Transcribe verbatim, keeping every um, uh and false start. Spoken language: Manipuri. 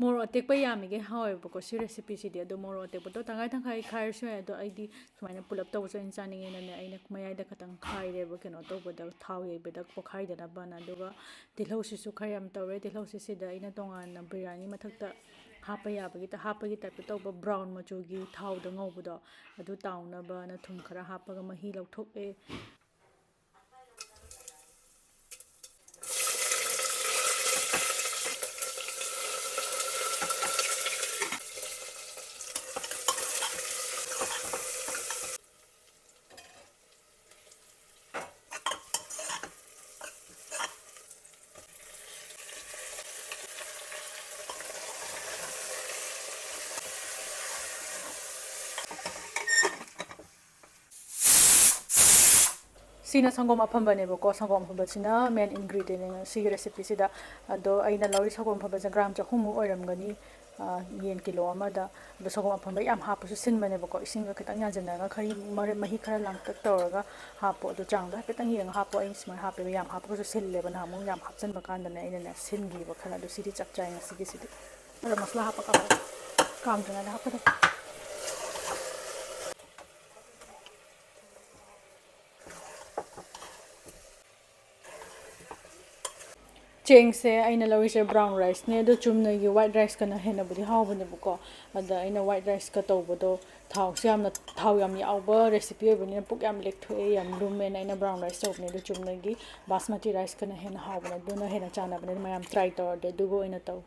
ꯃꯣꯔꯣꯛ ꯑꯇꯦꯛꯄ ꯌꯥꯝꯃꯤꯈꯩ ꯍꯥꯎꯋꯦꯕꯀꯣ ꯁꯤ recipeꯁꯤꯗꯤ꯫ ꯑꯗꯣ ꯃꯣꯔꯣꯛ ꯑꯇꯦꯛꯄꯗꯣ ꯇꯪꯈꯥꯏ ꯇꯪꯈꯥꯏ ꯈꯥꯏꯔꯁꯨ ꯌꯥꯏ꯫ ꯑꯗꯣ ꯑꯩꯗꯤ ꯁꯨꯃꯥꯏꯅ ꯄꯨꯂꯞ ꯇꯧꯕꯁꯨ ꯑꯩꯅ ꯆꯥꯅꯤꯡꯉꯦꯅꯅꯦ, ꯑꯩꯅ ꯃꯌꯥꯏꯗ ꯈꯛꯇꯪ ꯈꯥꯏꯔꯦꯕ, ꯀꯩꯅꯣ ꯇꯧꯕꯗ, ꯊꯥꯎ ꯌꯩꯕꯗ ꯄꯣꯛꯈꯥꯏꯗꯅꯕꯅ꯫ ꯑꯗꯨꯒ ꯇꯤꯜꯍꯧꯁꯤꯁꯨ ꯈꯔ ꯌꯥꯝ ꯇꯧꯔꯦ꯫ ꯇꯤꯜꯍꯧꯁꯤ ꯁꯤꯗ ꯑꯩꯅ ꯇꯣꯉꯥꯟꯅ ꯕꯤꯔꯌꯥꯅꯤ ꯃꯊꯛꯇ ꯍꯥꯞꯄ ꯌꯥꯕꯒꯤ, ꯍꯥꯞꯄꯒꯤ typeꯇ ꯇꯧꯕ brown ꯃꯆꯨꯒꯤ ꯊꯥꯎꯗ ꯉꯧꯕꯗꯣ, ꯑꯗꯨ ꯇꯥꯎꯅꯕꯅ ꯊꯨꯝ ꯈꯔ ꯍꯥꯞꯄꯒ ꯃꯍꯤ ꯂꯧꯊꯣꯛꯑꯦ꯫ ꯁꯤꯅ ꯁꯪꯒꯣꯝ ꯑꯐꯝꯕꯅꯦꯕꯀꯣ꯫ ꯁꯪꯒꯣꯝ ꯑꯐꯝꯕꯁꯤꯅ main ingredient ꯁꯤꯒꯤ recipeꯁꯤꯗ꯫ ꯑꯗꯣ ꯑꯩꯅ ꯂꯧꯔꯤ ꯁꯪꯒꯣꯝ ꯑꯐꯝꯕꯁꯦ gram ꯆꯍꯨꯝꯃꯨꯛ ꯑꯣꯏꯔꯝꯒꯅꯤ, ꯑ, ꯌꯦꯟ ꯀꯤꯂꯣ ꯑꯃꯗ꯫ ꯑꯗꯣ ꯁꯪꯒꯣꯝ ꯑꯐꯝꯕ ꯌꯥꯝ ꯍꯥꯞꯄꯁꯨ ꯁꯤꯟꯕꯅꯦꯕꯀꯣ꯫ ꯏꯁꯤꯡꯒ ꯈꯤꯇꯪ ꯌꯥꯟꯁꯤꯟꯅꯔꯒ ꯈꯔꯤ-, ꯃꯔꯤ-, ꯃꯍꯤ ꯈꯔ ꯂꯥꯡꯇꯛ ꯇꯧꯔꯒ ꯍꯥꯞꯄꯣ꯫ ꯑꯗꯣ ꯆꯥꯡꯗꯣ ꯍꯥꯏꯐꯦꯠꯇꯪ ꯌꯦꯡꯉꯒ ꯍꯥꯞꯄꯣ꯫ ꯑꯩ ꯁꯨꯃꯥꯏꯅ ꯍꯥꯞꯄꯦꯕ, ꯌꯥꯝ ꯍꯥꯞꯄꯒꯁꯨ ꯁꯤꯜꯂꯦꯕ꯫ ꯅꯍꯥꯟꯃꯨꯛ ꯌꯥꯝ ꯍꯥꯞꯆꯤꯟꯕ ꯀꯥꯟꯗꯅꯦ ꯑꯩꯅꯅꯦ ꯁꯤꯟꯈꯤꯕ ꯈꯔ꯫ ꯑꯗꯣ ꯁꯤꯗꯤ ꯆꯞ ꯆꯥꯏ ꯉꯁꯤꯒꯤꯁꯤꯗꯤ꯫ ꯑꯗꯣ ꯃꯁꯂꯥ ꯍꯥꯞꯄ ꯀꯥꯟꯗ ꯀꯥꯝꯗ꯭ꯔꯤꯉꯩꯗ ꯍꯥꯞꯀꯗꯕ꯫ ꯆꯦꯡꯁꯦ ꯑꯩꯅ ꯂꯧꯔꯤꯁꯦ brown riceꯅꯦ, ꯑꯗꯣ ꯆꯨꯝꯅꯒꯤ white riceꯀꯅ ꯍꯦꯟꯅꯕꯨꯗꯤ ꯍꯥꯎꯕꯅꯦꯕꯀꯣ꯫ ꯑꯗ ꯑꯩꯅ white riceꯀ ꯇꯧꯕꯗꯣ ꯊꯥꯎꯁꯦ ꯌꯥꯝꯅ, ꯊꯥꯎ ꯌꯥꯝ ꯌꯥꯎꯕ recipe ꯑꯣꯏꯕꯅꯤꯅ ꯄꯨꯛ ꯌꯥꯝ ꯂꯦꯛꯊꯣꯛꯑꯦ, ꯌꯥꯝ ꯂꯨꯝꯃꯦꯅ ꯑꯩꯅ brown rice ꯇꯧꯕꯅꯦ꯫ ꯑꯗꯣ ꯆꯨꯝꯅꯒꯤ ꯕꯥꯁꯃꯇꯤ riceꯀꯅ ꯍꯦꯟꯅ ꯍꯥꯎꯕꯅꯦ, ꯑꯗꯨꯅ ꯍꯦꯟꯅ ꯆꯥꯟꯅꯕꯅꯦ꯫ ꯃꯌꯥꯝ try ꯇꯧꯔꯗꯤ ꯑꯗꯨꯒ ꯑꯣꯏꯅ ꯇꯧ꯫